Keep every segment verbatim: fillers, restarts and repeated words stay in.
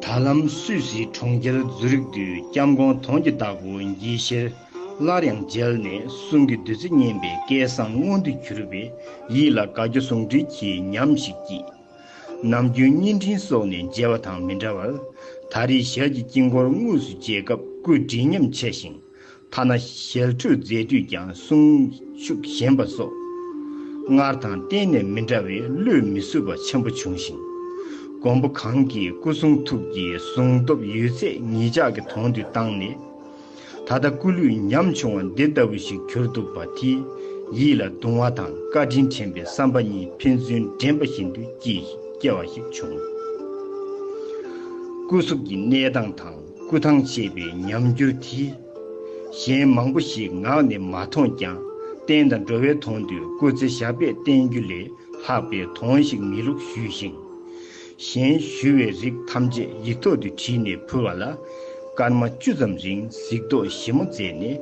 ད་ལམ་སུད་སིའི་གྲོང་ཁྱེར་ཛུ་རིག་ཏུ་སྐྱབས་མགོན་དོན་གྱི་བདག་པོ་དགྱེས་ཞལ་སླར་ཡང་མཇལ་ནས། གསུང་གི་བདུད་རྩི་སྙན་པའི་སྐལ་བཟང་མངོན་དུ་གྱུར་པས། ཡིད་ལ་དགའ་སྐྱོ་ཟུང་འབྲེལ་གྱི་ཉམས་ཤིག་སྐྱེས། ནམ་རྒྱུན་བརྙན་འཕྲིན་སོགས་ནས་མཇལ་བ་དང་མི་འདྲ་བར། ད་རེས་ཞལ་གྱི་དཀྱིལ་འཁོར་དངོས་སུ་མཇལ་སྐབས་སྐུ་དྲི་ཉམས་ཆེ་ཞིང་། ཐ་ན་ཞལ་ཁྲུས་མཛད་དུས་ཀྱང་གསུང་ཤུགས་ཞན་པ་སོགས། སྔར་དང་གཏན་ནས་མི་འདྲ་བའི་བློས་མི་བཟོད་པ་ཆེན་པོ་བྱུང་ཞིང་། མགོན་པོ་གང་གིས་སྐུ་གསུང་ཐུགས་ཀྱི་གཟུངས་སྟོབས་ཡོད་ཚད་ངེད་ཅག་གི་དོན་དུ་བཏང་ནས། ད་ལྟ་སྐུ་ལུས་ཉམ་ཆུང་བ་འདི་ལྟ་བུ་ཞིག་གྱུར་འདུག་པ་དེས། ཡིད་ལ་གདུང་བ་དང་བཀའ་དྲིན་དྲན་པའི་བསམ་པ་གཉིས་ཕན་ཚུན་འགྲན་པ་བཞིན་དུ་སྐྱེས་སྐྱེ་བ་ཞིག་བྱུང་། སྐུ་གཟུགས་ཀྱི་གནས་སྟངས་དང་སྐུ་ཐང་ཆད་པའི་ཉམས་འགྱུར་དེས། གཞན་མང་པོ་ཞིག་ངག་ནས་མ་མཐོང་ཀྱང་། བསྟན་དང་འགྲོ་བའི་དོན་དུ་སྐུ་ཚེ་ཞབས་པད་བརྟན་རྒྱུ་ལས་ལྷག་པའི་དོན་ཞིག་མེད་ལུགས་ཞུས་ཤིང་། གཞན་ཞུ་བའི་རིགས་ཐམས་ཅད་ཡིག་ཐོག་ཏུ་བྲིས་ནས་ཕུལ་བ་ལ། སྐར་མ་བཅུ་ཙམ་རིང་གཟིགས་རྟོག་ཞིབ་མོ་མཛད་ནས།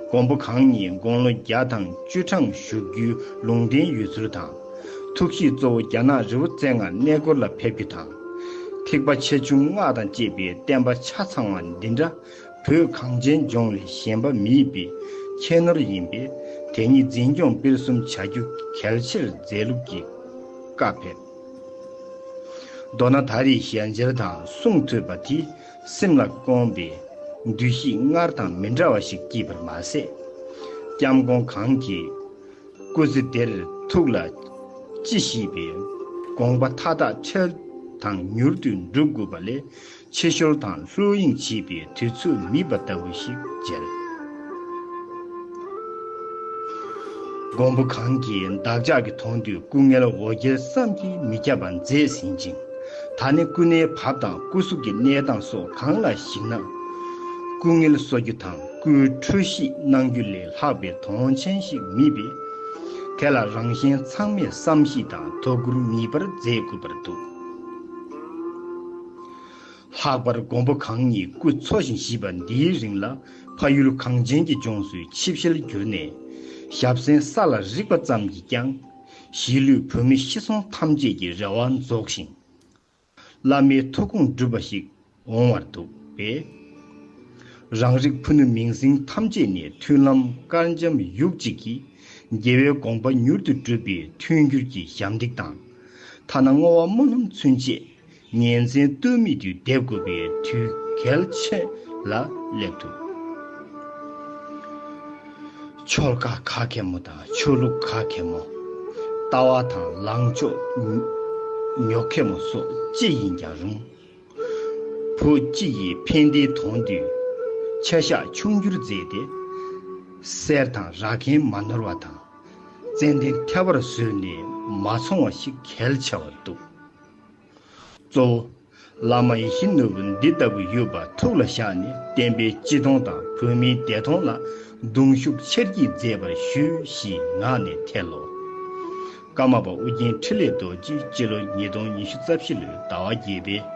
མགོན་པོ་གང་ཉིད་དགུང་ལོ་བརྒྱ་དང་བཅུ་གྲངས་བཞུགས་རྒྱུའི་ལུང་བསྟན་ཡོད་ཚུལ་དང་། ཐུགས་གཤིས་གཙོ་བོ་རྒྱ་ནག་རི་བོ་རྩེ་ལྔར་གནས་སྐོར་ལ་ཕེབས་རྒྱུ་དང་། ཐེག་པ་ཆེ་ཆུང་སྔགས་དང་བཅས་པའི་བསྟན་པ་ཆ་ཚང་བ་འདི་འདྲ། བོད་གངས་ཅན་ལྗོངས་ལས་གཞན་པ་མེད་པའི་ཁྱད་ནོར་ཡིན་པས། དེ་ཉིད་འཛིན་སྐྱོང་སྤེལ་གསུམ་བྱ་རྒྱུ་གལ་ཆེར་མཛད་ལུགས་ཀྱི་བཀའ་ཕེབས། མདོར་ན་ད་རེས་ཞལ་མཇལ་དང་གསུང་ཐོས་པ་དེས་སེམས་ལ་བསྐོམས་པའི་འདུ་ཤེས་སྔར་དང་མི་འདྲ་བ་ཞིག་སྐྱེས་པར་མ་ཟད། སྐྱབས་མགོན་གང་གིས་སྐུ་ཚེ་འདིར་ཐུགས་ལ་ཅི་ཞིག་པའི་དགོངས་པ་མཐའ་དག་འཕྲལ་དང་མྱུར་དུ་འགྲུབ་དགོས་པ་ལས། ཕྱི་བཤོལ་དང་བློ་གཡེང་བྱེད་པའི་དུས་ཚོད་མེད་པ་ལྟ་བུ་ཞིག་མཇལ། མགོན་པོ་གང་གིས་བདག་ཅག་གི་དོན་དུ་སྐུ་ངལ་འོ་བརྒྱལ་བསམ་གྱིས་མི་ཁྱབ་པ་མཛད་ཟིན་ཅིང་། ད་ནི་སྐུ་ནའི་བབས་དང་སྐུ་གཟུགས་ཀྱི་གནས་སྟངས་སོགས་གང་ལ་གཞིགས་ན། སྐུ་ངལ་གསོ་རྒྱུ་དང་སྐུའི་འཁྲུལ་ཞིག་གནང་རྒྱུ་ལས་ལྷག་པའི་དོན་ཆེན་ཞིག་མེད་པས། དེ་ལ་རང་གཞན་ཚང་མས་བསམ་ཤེས་དང་དོ་ཁུར་ངེས་པར་མཛད་དགོས་པར་འདུག། ལྷག་པར་མགོན་པོ་གང་ཉིད་སྐུ་འཚོ་ཞིང་གཤེགས་པ་འདིའི་རིང་ལ། ཕ་ཡུལ་གངས་ཅན་གྱི་ལྗོངས་སུ་ཆིབས་ཞལ་བསྒྱུར་ནས། ཞབས་སེན་ས་ལ་རེག་པ་ཙམ་གྱིས་ཀྱང་། གཞིས་ལུས་བོད་མི་ཤི་གསོན་ཐམས་ཅད་ཀྱི་རེ་བ་རྫོགས་ཤིང་། བླ་མའི་ཐུགས་དགོངས་འགྲུབ་པ་ཞིག་འོང་བར་འདུག་པས། རང་རིགས་ཕུ་ནུ་མིང་སྲིང་ཐམས་ཅད་ནས་མཐུན་ལམ་དཀར་འཇམ་ཡུག་གཅིག་གིས། རྒྱལ་བའི་དགོངས་པ་མྱུར་དུ་འགྲུབ་པའི་མཐུན་འགྱུར་གྱི་ཞབས་འདེགས་དང་། ཐ་ན་བསྔོ་བ་སྨོན་ལམ་ཚུན་ཆད་ཉིན་མཚན་ལྟོས་མེད་དུ་འདེབས་དགོས་པའི་དུས་གལ་ཆེ་ལ་སླེབས་འདུག། ཆོལ་ཁ་ག་གེ་མོ་དང་ཆོས་ལུགས་ག་གེ་མོ། ལྟ་བ་དང་ལངས་ཕྱོགས་ཉོག་གེ་མོ་སོགས་ཅི་ཡིན་ཀྱང་རུང་། བོད་སྤྱི་ཡི་ཕན་བདེའི་དོན་དུ་ཆ་བཞག་ཆུང་འགྱུར་མཛད་དེ། གསེར་དང་ར་གན་མ་ནོར་བ་དང་། ཙན་དན་ཐལ་བར་བཟོས་ནས་མ་ཚོང་བ་ཞིག་གལ་ཆེ་བར་འདུག། གཙོ་བོ། བླ་མ་ཡིད་བཞིན་ནོར་བུ་འདི་ལྟ་བུ་ཡོད་པ་ཐུགས་ལ་བཞག་ནས། བསྟན་པའི་སྤྱི་དོན་དང་བོད་མིའི་བདེ་དོན་ལ་གདུང་ཤུགས་ཆེར་སྐྱེད་མཛད་པར་ཞུ་ཞེས་ངག་ནས་འཐལ་ལོ། ཀརྨ་པ་ཨོ་རྒྱན་འཕྲིན་ལས་རྡོ་རྗེ་སྤྱི་ལོ་ཉིས་སྟོང་ཉི་ཤུ་རྩ་བཞི་ལོའི་ཟླ་བ་བརྒྱད་པའི་